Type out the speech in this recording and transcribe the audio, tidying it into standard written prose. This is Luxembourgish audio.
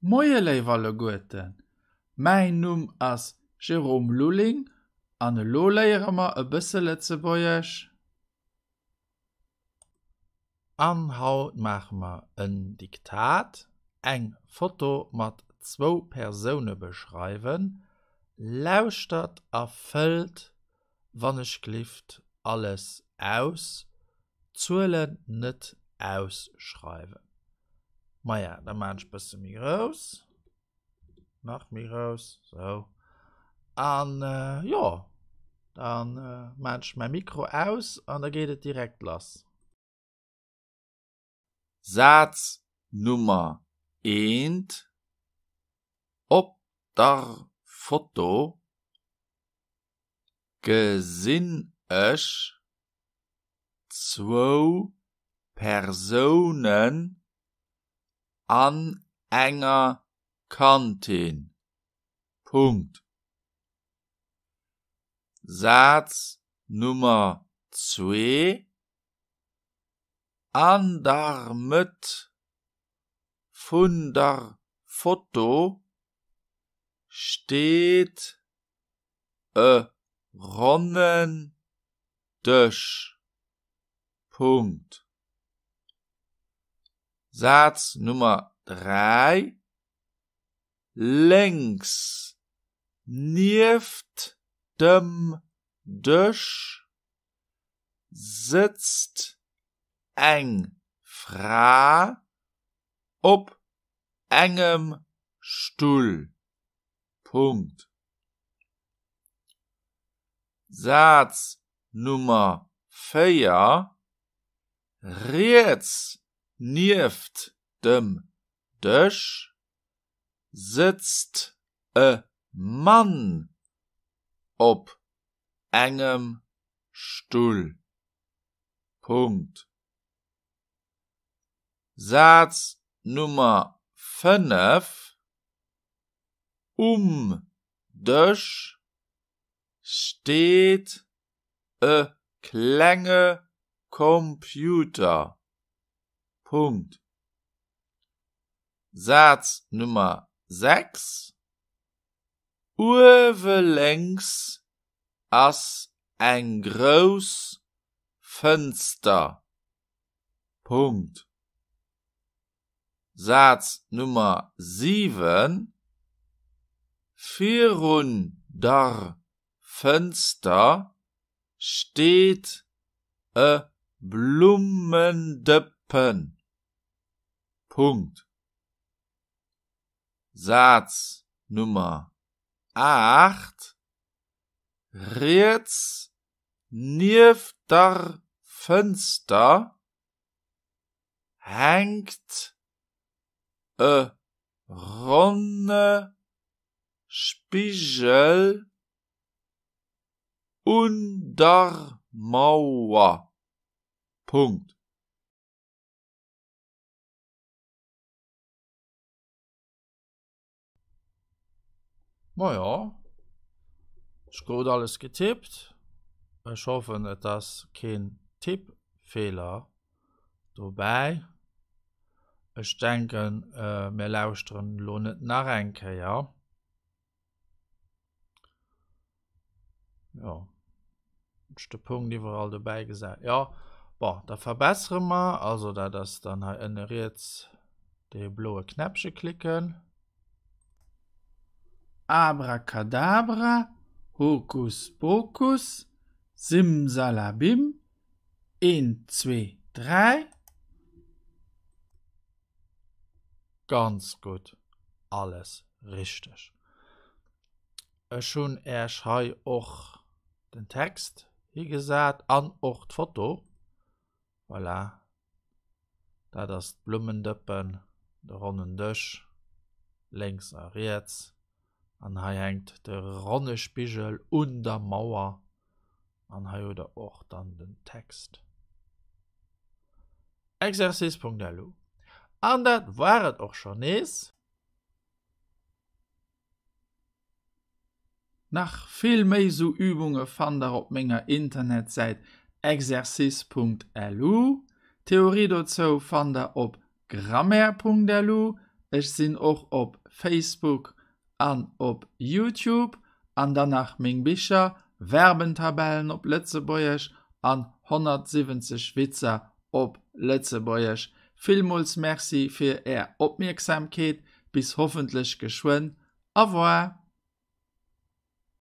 Moie léif alleguerten, mäin Numm ass Jérôme Lulling an elo léiere mer e bësse Lëtzebuergesch. An haut maache mer en Diktat, eng Foto mat zwou Persoune beschreiwen. Lauschtert a fëllt wann ech glift alles aus, Zuelen net ausschreiwen. Maja, da maan ech bësse méi grouss, nach méi grouss, sou. An jo, dann maan ech mäi Mikro aus an da geet et direkt lass. Saz Nummer eent, Op der Foto gesinn ech zwou Persounen an enger Kantin. Punkt. Saz Nummer zwee, An der Mëtt vun der Foto steet e ronnen Dësch. Punkt. Saz Nummer 3, Lénks nieft dem Dësch sëtzt eng Fra op engem Stull. Punkt. Saz Nummer 4, Riets nieft dem Dësch sëtzt e Mann op engem Stull. Punkt. Saz Nummer 5, Um Dësch steet e klenge Computer. Punkt. Saz Nummer 6, Uewe lénks ass eng grouss Fënster. Punkt. Saz Nummer 7, Virun der Fënster steet e Blummendëppen. Punkt. Saz Nummer 8, Riets nieft der Fënster hänkt e ronne Spigel un der Mauer. Punkt. Majo, ech krut alles getippt. Ech hoffen et ass keen Tippfeeler dobäi. Ech denken mir lauschteren elo net nach eng Kéier. Jo, ech de Punkt iwwerall dobäi gesat. Jo, bon, da verbessere mer. Also dat ass dann hei ënne riets dee bloe Knäppche klicken. Abracadabra, Hokus Pokus, Simsalabim, een, zwee, dräi. Ganz gutt, alles richteg. Ech hunn Äech hei och den Text higesat an och d'Foto. Voilà, dat ass d'Blummendëppen, de ronnen Dësch lénks a riets an hei hänkt de ronne Spigel un der Mauer an hei hutt der och dann den Text. Exercice.lu An dat war et och schonn nees. Nach vill méi sou Übunge fannt der op menger Internetsäit exercice.lu. D'Theorie dozou fannt der op grammaire.lu. Ech sinn och op Facebook an op Youtube. An dann nach meng Bicher, Verbentabellen op Lëtzebuergesch an 170 Witzer op Lëtzebuergesch. Villmools Merci fir Är Opmierksamkeet. Bis hoffentlech geschwënn. Au revoir.